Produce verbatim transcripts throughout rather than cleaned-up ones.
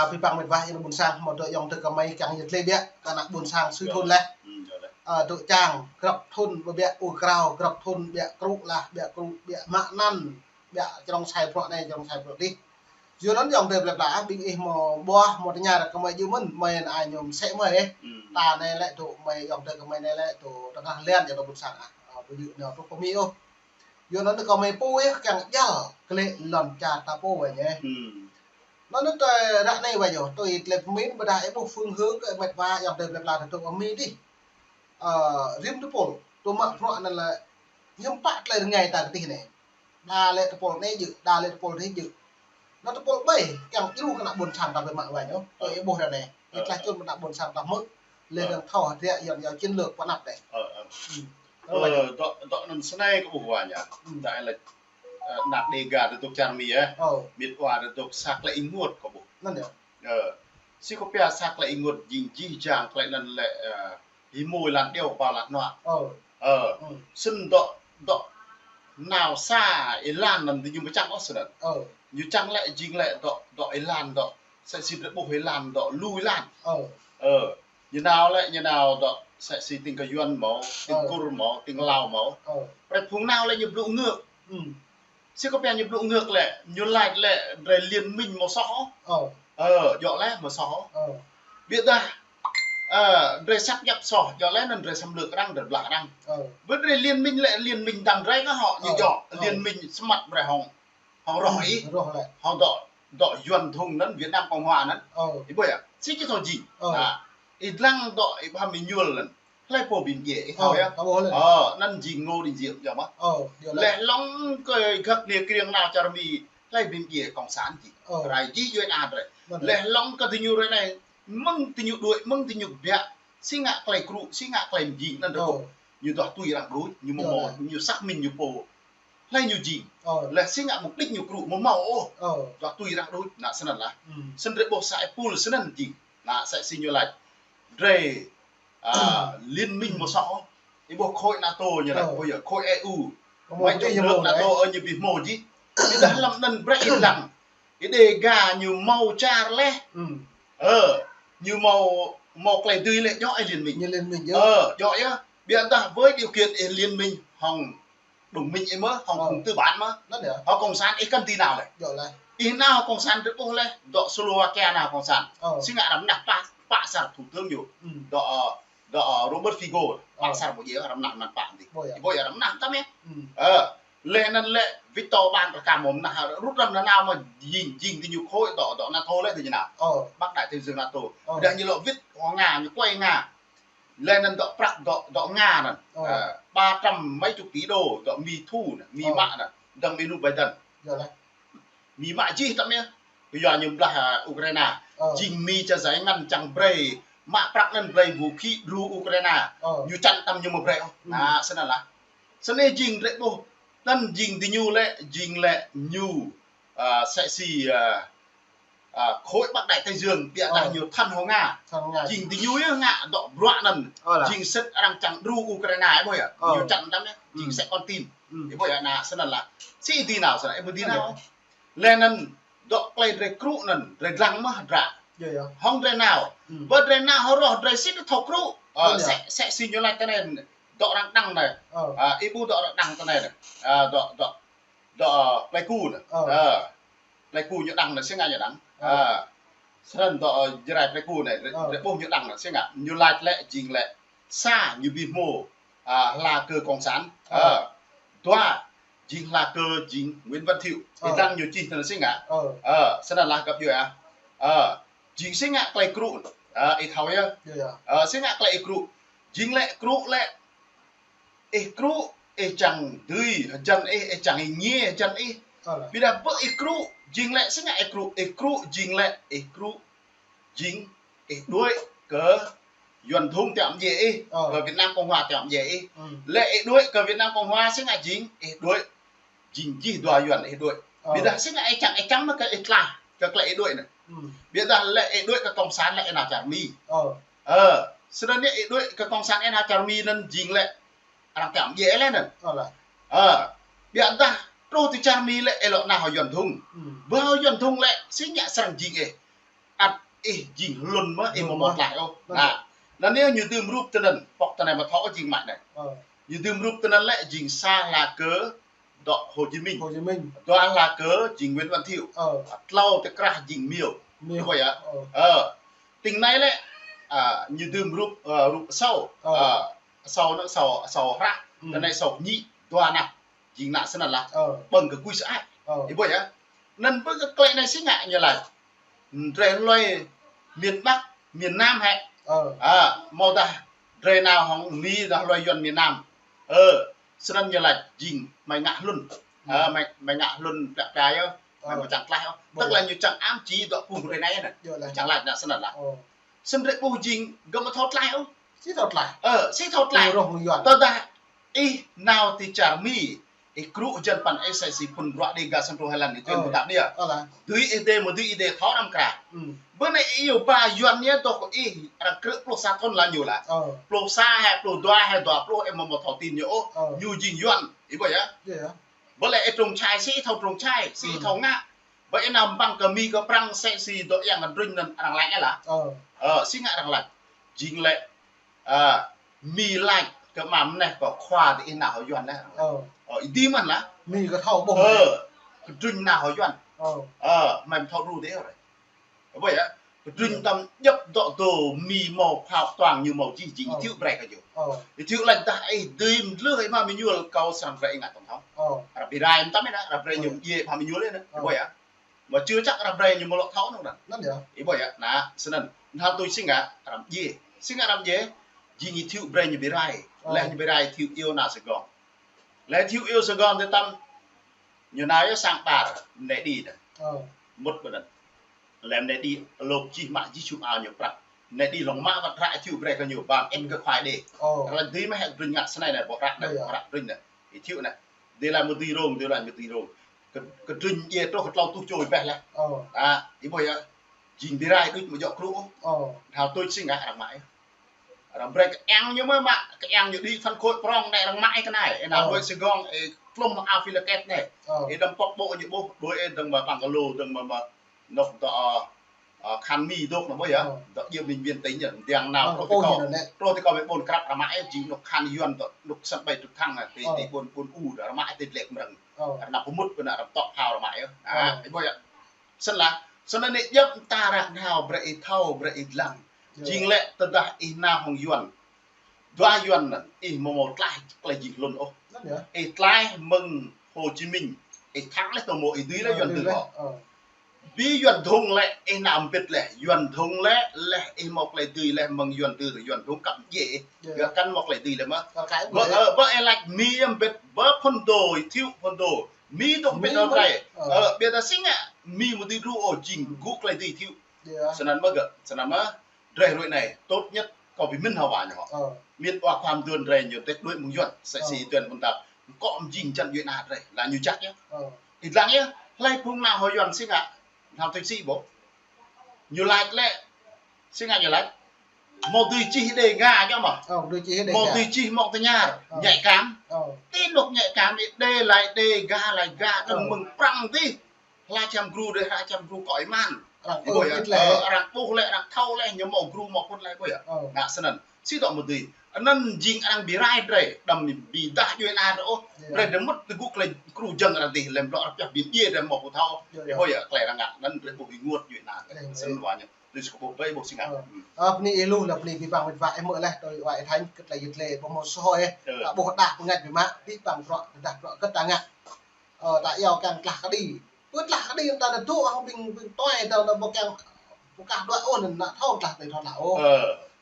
Abih bang mĕt wa yơh ƀôn sang, hmâo dŏ ayŏng adơi gơmơi kiăng yơh tơlơi ƀiă, kơ ană ƀôn sang sui thun laih. Ơ, dŏ čang, grăp thun ƀiă ur krao, grăp thun ƀiă krŭ lah, ƀiă krŭ, ƀiă mă anăn, ƀiă črông sai bruă anai, črông sai bruă adih. Yua anŭn ayŏng adơi plơi pla, ƀing ih hmâo ƀuah, hmâo tơña ră kơ mơi djơ̆ mơ̆n, mơi anai ñu mơsĕ mơi. Ta anai lĕ dŏ mơi ayŏng adơi gơmơi anai lĕ dŏ tơngah lian djŏ ƀôn sang ah. Ơ, ƀu djơ̆ nao truh pơ Mi ôh. Yua anŭn kơ mơi pô yơh kiăng djăl klĕ lŏn čar ta pô wai ñe. Anŭn tơ ră anai wai yơh, tui tơlơi pơmĭn ƀôdah ih ƀuh phương hướng kơ mĕt wa ayŏng adơi plơi pla ta dŏ pơ Mi adih. Ơ, rĭm tơpul, tơma bruă anŭn lĕ hiư̆m pă tơlơi rơngai ta kơ adih anai. Đa lĕ tơpul anai djơ̆, đa lĕ tơpul adih djơ̆. Anŭn tơpul ƀai, kiăng djru kơ ană ƀôn sang ta ƀơi mă wai ñu. Tui ih ƀuh ră anai. Ih tlaih čun ană ƀôn sang ta hmư̆. Lĕ anŭn thâo hơdră yŏn yâo chiến lược pơ anăp đeh. Ơ, dŏ, dŏ anŭn snei kơ ƀuh wa ña. Dai lĕ, ơ, ană Đêga ta dŏ čar Mi, ơ. Mĕt wa ta dŏ sa klĕ ih mŭt kơ ƀuh. Anŭn yơh. Ơ, si kơ pia sa klĕ ih mŭt jing jih jang klĕ anŭn lĕ, ơ, ih mui lan điêu pao lan hnuă. Ơ. Ơ. Snăn dŏ, dŏ nao sa ih lan anŭn diñu ƀu čang ôh snăn. Ơ. Ñu čang lĕ jing lĕ dŏ, dŏ ih lan dŏ. Sĕ si drơi ƀuh ih lan dŏ lu ih lan. Ơ. Ơ. Ñu nao lĕ, ñu nao dŏ sĕ si tĭng Kơyuăn mâo, tĭng Kur mâo, tĭng Lao mâo. Ơ. Brơi phung nao lĕ ñu blŭ ngược. Si kơ pia ñu blŭ ngược lĕ, ñu lač lĕ drơi liên minh mâo soh ôh. Ơ, djŏ lĕ mâo soh ôh. Ƀiădah, ơ, drơi sáp djăp soh, djŏ lĕ anŭn drơi xâm lược arăng, drơi blah arăng. Ƀu drơi liên minh lĕ liên minh dăng drơi kơ hŏ, ñu djŏ liên minh sơmăt brơi hŏng, hŏng roh ih. Hŏng dŏ, dŏ Yuăn Thung anŭn, Việt Nam Cộng Hòa anŭn. Ih ƀuh yơh, si či thâo jing. Ih lăng dŏ ih ƀuh Mi ñuôl anŭn. Hlơi pô bi mdjiê, ih thâo yơh. Ơ, anŭn jing Ngô Đình Diệm yơh mơh. Leh lŏng kơ gah anai kriăng nao čar Mi, hlơi bi mdjiê cộng sản jing. Rai jih djuai ania drơi. Leh lŏng kơ diñu ră anai, mơ̆ng diñu đuaĭ, mơ̆ng diñu biă, si ngă klei krŭ, si ngă klei mjing anŭn drơi ƀuh. Ñu duah tui arăng đuč, ñu mơ̆ mơ̆, ñu xác minh ñu pô. Hlơi ñu jing. Leh si ngă mục đích ñu krŭ mơ̆ mâo ôh. Duah tui arăng đuč, ană snăn lah. Snăn drơi ƀuh sa ih pul snăn jing. Ană sĕ si ñu lač. Drơi, ơ, liên minh mâo soh. Ih ƀuh khối NATO ñu lač, ƀuh yơh, khối E U. Mâo mơ̆ ih ƀuh NATO ơ ñu bi hmâo jih. Ƀiădah lăm anŭn brơi ih lăng. Ih Đêga ñu mâo čar leh. Ơ, ñu mâo, mâo klei dưi leh djŏ ih liên minh. Ñu liên minh yơh. Ơ, djŏ yơh. Ƀiădah với điều kiện ih liên minh hŏng đồng minh ih mơh, hŏng phung tư bản mơh. Hŏng cộng sản ih kăn dưi nao leh. Ih nao hŏng cộng sản drơi ƀuh leh, dŏ Slovakia nao cộng sản. Si ngă arăng mơnah pă, pă sar thủ tướng ñu. Dŏ, dŏ Robert Fico, pă sar mơ̆ djơ̆ arăng mơnah mơnăn pă dih. Ih ƀuh arăng mơnah tăm yơh. Ơ, leh anŭn lĕ Viktor Orbán kơ kăm mơnah, rŭt răm nanao mơ̆ jing, jing diñu khối dŏ, dŏ NATO lĕ diñu nao. Bắc Đại Tây Dương NATO. Dah ñu lŏ wĭt hŏng Nga, ñu kuai Nga. Leh anŭn dŏ prăk dŏ, dŏ Nga anŭn. Ơ, ba trăm mấy chục tỷ đô dŏ Mi thu anŭn, Mi mă anŭn, dơ̆ng Mi nu Biden. Mi mă jih tăm yơh. Yua ñu blah, ơ, Ukraina. Jing Mi čar Zai ngăn čang brơi, mă prăk anŭn brơi vũ khí đru Ukraina. Ñu čang tăm ñu mơ̆ brơi ôh. Ană snăn lah. Snăn jing drơi ƀuh. Anŭn jing diñu lĕ, jing lĕ ñu, ơ, sĕ si, ơ, ơ, khối Bắc Đại Tây Dương, ƀiădah ñu thân hŏng Nga. Jing diñu yơh ngă dŏ bruă anŭn. Jing sĭt arăng čang đru Ukraina, ih ƀuh yơh. Ñu čang tăm yơh. Jing sĕ con tin. Ih ƀuh yơh ană snăn lah. Si ih dưi nao snăn, ih ƀu dưi nao. Leh anŭn dŏ klei drơi krŭ anŭn, drơi dlăng mơh hơdră. Hŏng drơi nao. Ƀơi drơi nao hơroh drơi sĭt thâo krŭ. Ơ, sĕ, sĕ si ñu lač tơ anai, dŏ arăng đăng anai. Ơ, ih ƀuh dŏ arăng đăng tơ anai anai. Ơ, dŏ, dŏ dŏ Pleiku anai. Ơ. Ơ. Pleiku ñu đăng anai, si ngă ñu đăng. Ơ. Ơ. Snăn dŏ, ơ, Jrai Pleiku anai, drơi, drơi ƀuh ñu đăng anai, si ngă ñu lač lĕ, jing lĕ. Sa ñu bi hmâo, ơ, hla kơ cộng sản. Ơ. Ơ. Dua, jing hla kơ jing Nguyễn Văn Thiệu. Ơ. Ih lăng ñu čih tơ anai si ngă. Ơ. Ơ, snăn lah găp djuê ah. Ơ. Jing si ngă klei krŭ. Ơ, ih thâo yơh. Ơ, si ngă klei ih krŭ. Jing lĕ krŭ lĕ ih krŭ, ih čang dưi hơjăn ih, ih čang ih ñiê hơjăn ih. Ƀiădah ƀơi ih krŭ, jing lĕ si ngă ih krŭ, ih krŭ, jing lĕ ih krŭ, jing ih đuaĭ kơ Yuăn Thung tiŏ mdjiê ih, kơ Việt Nam Cộng Hòa tiŏ mdjiê ih. Lĕ ih đuaĭ kơ Việt Nam Cộng Hòa si ngă jing, ih đuaĭ, jing jih dua Yuăn ih đuaĭ. Ƀiădah si ngă ih čang, ih čang mơ̆ kơ ih tlaih, kơ klei ih đuaĭ anai. Ƀiădah lĕ ih đuaĭ kơ cộng sản lĕ ih nao čar Mi. Ơ, snăn yơh ih đuaĭ kơ cộng sản ih nao čar Mi anŭn jing lĕ arăng tiŏ mdjiê ih leh anŭn. Ơ, ƀiădah truh ti čar Mi lĕ ih lŏ nao hŏng Yuăn Thung. Ƀơi hŏng Yuăn Thung lĕ si ngă srăng jing ih. Ăt ih jing hlŭn mơ̆, ih mơ̆ mơ̆ tlaih ôh. Anŭn. Nah, anŭn yơh ñu dưm rup tơnăn, pŏk tơnăn mơ̆ thâo jing mă anai. Ñu dưm rup tơnăn lĕ jing sa hla kơ dŏ Hồ Chí Minh. Hồ Chí Minh. Dua hla kơ jing Nguyễn Văn Thiệu. Tlâo tơkrah jing Miêu. Miêu. Ih ƀuh yơh. Ơ. Tĭng anai lĕ, a, ñu dưm rup, ơ, rup asâo. Ơ. Ơ, asâo anŭn asâo, asâo hră. Tơ anai asâo ñi, dua anăp. Jing ană snăn lah. Ƀơ̆ng kơ gui sơăi. Ih ƀuh yơh. Anŭn ƀơ̆ng kơ klei anai si ngă ñu laĭ. Drei hlơi miền Bắc, miền Nam hĕ. Ơ. A, mơ̆ dah drei nao hŏng Mi dah hlơi Yuan miền Nam. Ơ, snăn ñu laĭ jing mơi ngă hlŭn. Ơ, mơi, mơi ngă hlŭn plă pla yơh. Mơi mơ̆ čang tlaih ôh. Tức là ñu čang ám chỉ dŏ phung drei anai anŭn. Čang laĭ ană snăn lah. Snăn drei ƀuh jing gơ̆ mơ̆ thâo tlaih ôh. Si thâo tlaih. Ơ, si thâo tlaih. Tơdah ih nao ti čar Mi, ih krŭ jăn păn ih sĕ si phŭn bruă Dega Central Highland ih tui mơ̆ tap dia. Dưi ih dê mơ̆ dưi ih dê thâo năm kra. Bơ anai ih yua ba Yuan ñu dŏ kơ ih arăng krư̆ pluh sa thŭn lah ñu lah. Pluh sa hĕ, pluh dua hĕ, dua pluh ih mơ̆ mơ̆ thâo tin ñu ôh. Ñu jing Yuan, ih ƀuh yơh. Bơ lĕ ih trông čai si thâo trông čai, si thâo ngă. Bơ ih nao ƀăng kơ Mi kơ Prăng sĕ si dŏ yang kơ druñ anŭn arăng laĭ lah. Ơ, si ngă arăng laĭ. Jing lĕ, a, Mi laĭ kơ mă mơneh kơ khua dih ih nao hŏ Yuan lĕ. Ơ, ih dĭ mơ̆n lah. Mi kơ thâo ƀuh. Ơ, kơ druñ nao hŏ Yuan. Ơ, mơi mơ̆ thâo đru dih ôh. Ƀuh yơh. Kơ druñ tăm djŏp dŏ dô Mi mâo phao tuang ñu mâo jih jing ih Thiệu brei kơ ñu. Ih Thiệu laĭ dah ih dưi mlưh ih mă Mi ñuôl kâo srăng brei ih ngă tổng thống. Arăng bi rai mơtam ih nă, arăng brei ñu mdjiê ih mă Mi ñuôl ih nă. Ih ƀuh yơh. Mơ̆ čư čăk arăng brei ñu mơ̆ lŏ thâo anŭn nă. Anŭn yơh. Ih ƀuh yơh. Nă, snăn. Nao tui si ngă arăng mdjiê. Si ngă arăng mdjiê. Jing ih Thiệu brei ñu bi rai. Leh ñu bi rai Thiệu iâu nao Sài Gòn. Leh Thiệu iâu Sài Gòn tơ tăm. Ñu nao yơh sang ƀar mơnai đĭ nă. Mŭt ƀơi anŭn. Leh mơnai đĭ lŏk jih mă jih čum ao ñu prăk. Mơnai đĭ lŏng mă wăt hră ih Thiệu brei kơ ñu ba mơit kơ khua đê. Arăng laĭ dưi mơ̆ hĕ kơ druñ ngă snei nă, ƀuh hră nă, ƀuh hră druñ nă. Ih Thiệu nă. Dưi laĭ mơ̆ dưi rông, dưi laĭ mơ̆ dưi rông. Kơ, kơ druñ djiê truh kơ tlâo tuh čô ih ƀeh leh. A, ih ƀuh yơh. Jing bi rai đuč mơ̆ djŏ krŭ. Nao tui si ngă arăng mă yơh. Arăng brei kơ eng ñu mơ̆ mă, kơ eng ñu đĭ phân khối prŏng anai arăng mă ih kơ anai. Ih nao đuaĭ Sài Gòn, ih tlŭm ao phi lơ ket anai. Ih dŏng pŏk ƀô̆ ñu ƀuh, đuaĭ ih dŏng mă bungalow, dŏng mă, mă, anŏ dŏ, ơ, khan Mi dŏ nă ƀuh yơh. Dŏ djơ̆ bệnh viện tỉnh yơh, mơdiăng nao truh ti kâo. Truh ti kâo mơi ƀôn krăp arăng mă ih, jing anŏ khan Yuan dŏ, anŏ sân bay trực thăng nă, ti, ti ƀôn, ƀôn U dŏ arăng mă ih ti dlek mrơ̆ng. Arăng nao pơmŭt ƀơi ană arăng tŏ phao arăng mă ih. Ih ƀuh yơh. Snăn lah, snăn anai djŏp mơta arăng nao brei ih thâo, brei ih dlăng. Jing lĕ tơdah ih nao hŏng Yuan. Dua Yuan anŭn, ih mơ̆ mâo tlaih klei jing hlŭn ôh. Ih tlaih mơ̆ng Hồ Chí Minh, ih thăng leh tơ mâo ih dưi leh Yuan dưi ôh. Bi Yuan dhŭng leh, ih nao mbĭt leh, Yuan dhŭng leh, leh ih mâo klei dưi leh mơ̆ng Yuan dưi, Yuan dhŭng kăp djiê ih. Gơ̆ kăn mâo klei dưi leh mơ̆. Bơ, ơ, bơ ih laĭ Mi mbĭt, bơ phŭn dô, ih Thiệu phŭn dô. Mi dŏ mbĭt hŏ drei. Ơ, ƀiădah si ngă, Mi mơ̆ dưi đru ôh jing gŭ klei dưi Thiệu. Snăn mơ̆ gơ̆, snăn mơ̆ drei hruê anai, tốt nhất kâo bi mĭn hŏ wa ñu hŏ. Mĭn wa khua mduôn drei ñu tĕk đuaĭ mơ̆ng Yuan, sĕ si Yuan mơ̆n ta, kŏ mjing čăn djuai ana drei, lah ñu čăk yơh. Ih dlăng yơh, hlei phung nao hŏ Yuan si ngă, nao tui si ƀuh. Ñu laĭ lĕ, si ngă ñu laĭ. Mâo dưi čih Đêga ñu mơ̆. Mâo dưi čih mơ̆ng tơñar, nhạy cảm. Ti anŏ nhạy cảm, Đê laĭ Đê, Ga laĭ Ga, dŏng mơ̆ng Prăng dih. Hla čăm gru dih, hla čăm gru kơ ih mơ̆n. Arăng ƀuh leh, arăng thâo leh, ñu mâo gru mâo phŭn leh ƀuh yơh. Nă snăn. Si dŏ mơ̆ dưi. Anăn jing arăng bi rai drei, đăm bi dah djuai ana drei ôh. Drei dơ̆ng mŭt tơgŭ klei gru jơ̆ng arăng dih, leh blŏ arăng pioh bi djiê drei mâo pô thâo. Ih ƀuh yơh, klei arăng ngă anăn drei ƀuh ih rơngot djuai ana. Snăn wa ñu. Tui si kâo ƀuh ƀai ƀuh si ngă. Ơ, bơni ih lu, leh bơni abih bang met wa ih mơ̆ leh, tui wa ih Thanh, kơ klei yăl dliê, ƀuh mâo sơhơi ih. Ta ƀuh dah pơngač biă mă, abih bang bruă, dah bruă kơ ta ngă. Ơ, ta iâu kiăng tlaih kơđi. Pơ tlaih kơđi ta nao dŏ hăng ƀing, ƀing tuai ta nao ƀu kiăng pơkah đuaĭ ôh, nao thâo tlaih tơlơi thâo tlaih ôh.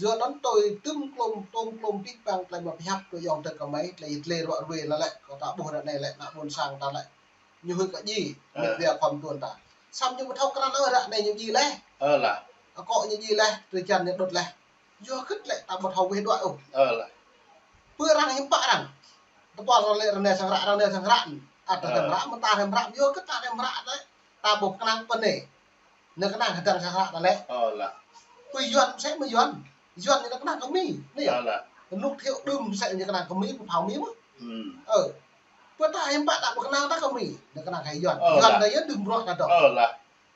Yua anŭn tui tŭm klôm, tŭm klôm abih bang tơlơi mă pơhiăp tui yŏng tơ kơmơi, tơlơi yăl dliê ruă ruê anai lĕ, kơ ta ƀuh ră anai lĕ, ană ƀôn sang ta lĕ. Ñu huĭ kơ djai, met wa khua mduôn ta. Samơ̆ ñu ƀu thâo krăn ôh, ră anai ñu djai leh. Akŏ ñu djai leh, drơi jan ñu đŭt leh. Yua hơget lĕ ta ƀu thâo weh đuaĭ ôh. Pơ arăng hiư̆m pă arăng. Tơpă arăng lĕ ră anai sang ră, ră anai sang ră. Ăt ră mơta ră, yua hơget ta ră lĕ. Ta ƀuh kơnang pơ anai. Nao kơnang hơdăng sang ră ta lĕ. Pơ Yuan mơsĕ mơ̆ Yuan. Yuan ñu nao kơnang kơ Mi. Anai yơh. Anŭn Thiệu đưm mơsĕ ñu kơnang kơ Mi, pơphao Mi mơ̆. Ơ. Pơ ta hiư̆m pă ta ƀu kơnang ta kơ Mi. Nao kơnang kơ Yuan. Yuan ta yơh đưm bruă ta dŏ.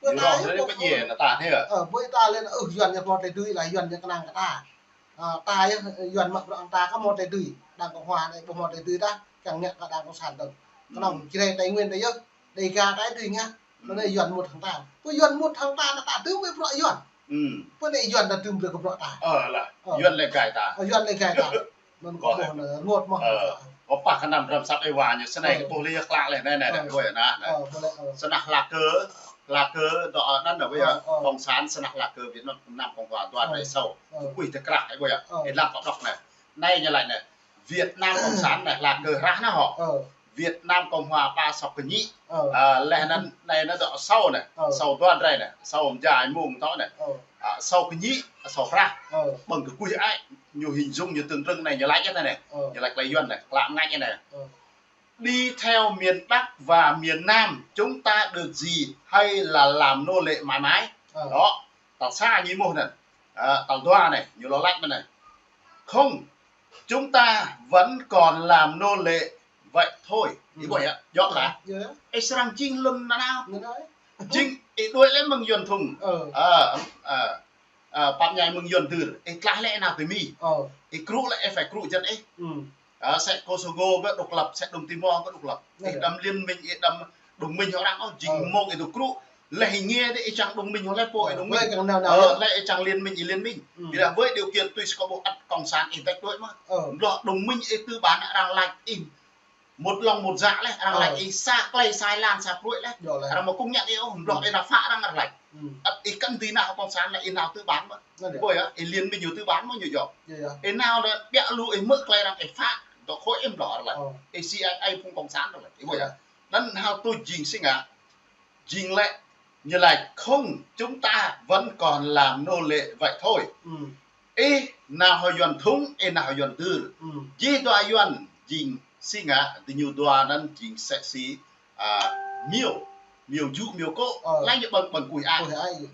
Ƀơi ta yơh, ƀơi ta lĕ, ơ, ƀơi ta lĕ, ơ, Yuan ñu hmâo tơlơi dưi, laih Yuan ñu kơnang kơ ta. Ơ, ta yơh, Yuan mă bruă hăng ta kơ hmâo tơlơi dưi. Đảng Cộng Hòa anai ƀu hmâo tơlơi dưi tah, kiăng ngă kơ Đảng Cộng sản dơ̆ng. Kơnơ̆ng Jrai Tây Nguyên ta yơh, Đêga ta dưi ngă. Anŭn anai Yuan mŭt hăng ta. Pơ Yuan mŭt hăng ta, ta dưm ƀơi bruă Yuan. Pơ anai Yuan ta dưm brơi kơ bruă ta. Ơ, lah. Ơ. Yuan lĕ gai ta. Ơ, Yuan lĕ gai ta. Anŭn kơ ƀuh anai, rơngot mơ̆n. Ơ, kơ pă kơ năm răm săp ih wa ñu, snei kơ ƀuh lĕ klă lĕ, anai, anai, anai, ƀuh anai, anai. Snăn lah kơ, lah kơ dŏ anŭn anai, ƀuh yơh. Cộng sản snăn lah kơ Việt Nam, Nam Cộng Hòa dua drơi sâu. Kơ kuih tơkrah, ƀuh yơh. Ih lăng kơ đŏk anai. Anai ñu laĭ anai. Việt Nam Cộng sản anai, lah kơ rah anai hŏ. Việt Nam Cộng Hòa pă sŏk kơ ñi. Ơ. Ơ, laih anŭn anai anai dŏ sâu anai. Ơ. Sâu dua drơi anai. Sâu mơjai mông tŏ anai. Ơ. Ơ, sâu kơ ñi, sâu rah. Ơ. Ƀơ̆ng kơ kuih ai, ñu hình dung, ñu tượng trưng anai, ñu laĭ anai anai. Ơ. Ñu laĭ tơlơi Yuan anai, klă mơngač anai. Ơ. Đi theo miền Bắc và miền Nam, chúng ta được gì hay là làm nô lệ mãi mãi? Ơ. Dŏ, tal sa ñu ƀuh anŭn. Ơ, tal dua anai, ñu lŏ laĭ mơ̆n anai. Không, chúng ta vẫn còn làm nô lệ vậy thôi. Ih ƀuh yơh, djŏ lah. Ih srăng jing lŏn nanao. Jing, ih đuaĭ lĕ mơ̆ng Yuan thŭng. Ơ, ơ, ơ, pap ñai mơ̆ng Yuan dưr. Ih tlaih lĕ nao tui Mi. Ih krŭ lĕ ih phải krŭ jăn ih. Ơ, sĕ Kosovo ƀu độc lập, sĕ Đông Timor ƀu độc lập. Ih đăm liên minh, ih đăm đồng minh orang ôh, jing mơ̆ng ih tŭ krŭ. Laih ih ngiê dih ih čang đồng minh hŏ laih pô ih đồng minh. Ơ, laih ih čang liên minh ih liên minh. Ƀiădah với điều kiện tui si kơ ƀuh ăt cộng sản ih tĕk đuaĭ mơ̆n. Ơ. Hloh đồng minh ih tư bản arăng laĭ ih một lòng một dạ laih, arăng laĭ ih sa tơlơi sa êlan sa pruĕ laih. Arăng ƀu công nhận ih ôh, hloh ih nao phă arăng arăng laĭ. Ăt ih kăn dưi nao cộng sản laih ih nao tư bản mơ̆n. Ƀuh yơh, ih liên minh hŏ tư bản mơ̆n ñu djŏ. Ih nao laih ƀiă lu ih hmư̆ tơlơi arăng ih phă, dŏ khôi ih hloh arăng laĭ. Ih si ai ai phung cộng sản arăng laĭ. Ih ƀuh yơh. Anŭn hal tuč jing si ngă. Jing lĕ, ñu laĭ không, chúng ta vẫn còn làm nô lệ vậy thôi. Ih nao hăng Yuan thŭng, ih nao hăng Yuan dưr. Jih dua Yuan jing si ngă, diñu dua anŭn jing sĕ si, ơ, miu, miu jŭ, miu kô̆, laih ñu ƀơ̆ng, ƀơ̆ng kuih ai.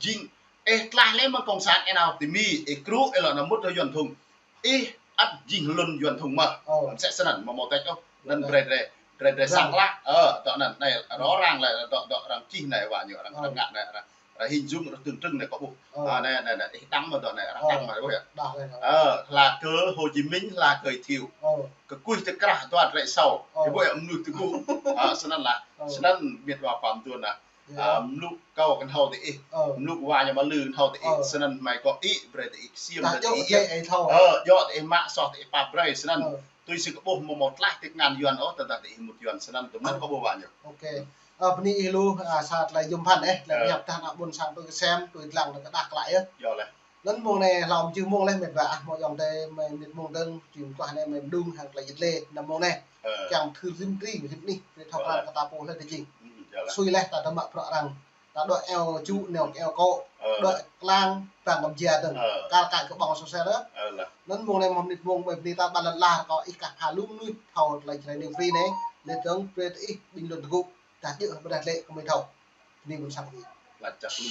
Jing, ih tlaih lĕ mơ̆ng cộng sản ih nao tui Mi, ih krŭ, ih lŏ nao mŭt hăng Yuan thŭng. Ih ăt jing lŏn Yuan thŭng mơ̆n. Ơ. Mơ̆ng sĕ snăn, mơ̆ mơ̆ tĕk ôh. Anŭn brơi drơi, brơi drơi sang klă. Ơ, dŏ anŭn, anai, arăng lĕ, dŏ, dŏ arăng čih anai, wa ñu arăng ngă anai, arăng, arăng hình dung, arăng tượng trưng anai kơ ƀuh. Ơ. Ơ, anai, anai, anai, ih đăng mơ̆ dŏ anai, arăng đăng mơ̆ dŏ yơh. Đăng anai, đăng. Ơ, lah kơ Hồ Chí Minh, lah kơ Thiệu. Ơ. Kơ kuih tơkrah dua drơi sâu. Ơ. Ih ƀuh yơh mluk tơgŭ. Ơ, snăn lah. Ơ. Snăn mĕt wa pam tuan lah. Ơ, mluk kâo kăn thâo tơ ih. Ơ. Mluk wa ñu mă lư kăn thâo tơ ih. Ơ. Snăn hmâo kơ ih, brơi tơ ih ksiêm, brơi tơ ih yơh. Ơ, djŏ tơ ih mă, soh tơ ih pap brơi, snăn. Ơ. Tui si kơ ƀuh mơ̆ mơ̆ tlaih tơk ngăn Yuan ôh, tơdah tơ ih mŭt Yuan, snăn tơm anŭn kơ ƀuh wa ñu. Ơ. Ơ, bơni ih lu, ơ, sa tơlơi jum phăn ih, tơlơi pơhiăp tah ană ƀôn sang tui kơsem, tui dlăng tơ kơđah klă yơh. Djŏ laih. Anŭn mông anai hlâo mơ̆ jưh mông laih mĕt wa, ah, mơ̆ ayŏng adơi, mơi mĕt mông dơ̆ng, jing tuah anai mơi mơđung hăng tơlơi jĕt lĕ, anŭn mông anai. Ơ. Kiăng thâo rĭm ri, rĭm anih, brơi thâo krăn kơ ta pô laih tơ jing. Sui laih ta tơmă bruă arăng. Ta đuaĭ eo čŭ, nao kơ eo kô̆. Ơ. Đuaĭ klang, păng kăm jia dơ̆ng. Ơ. Kar kaĭ kơ ƀơ̆ng sô sel ơ. Ơ lah. Anŭn mông anai mơ̆ mơnit mông mơi bơni ta ƀan lăn lah kơ ih kah pha lu mơnuih thâo tơlơi Jrai Neng Free anai. Lĕ dơ̆ng brơi tơ ih ƀing lŏn tơgŭ. Tah djơ̆ ƀơdah lĕ kơ mơi thâo. Bơni ƀôn sang ih. Lač čăk lu.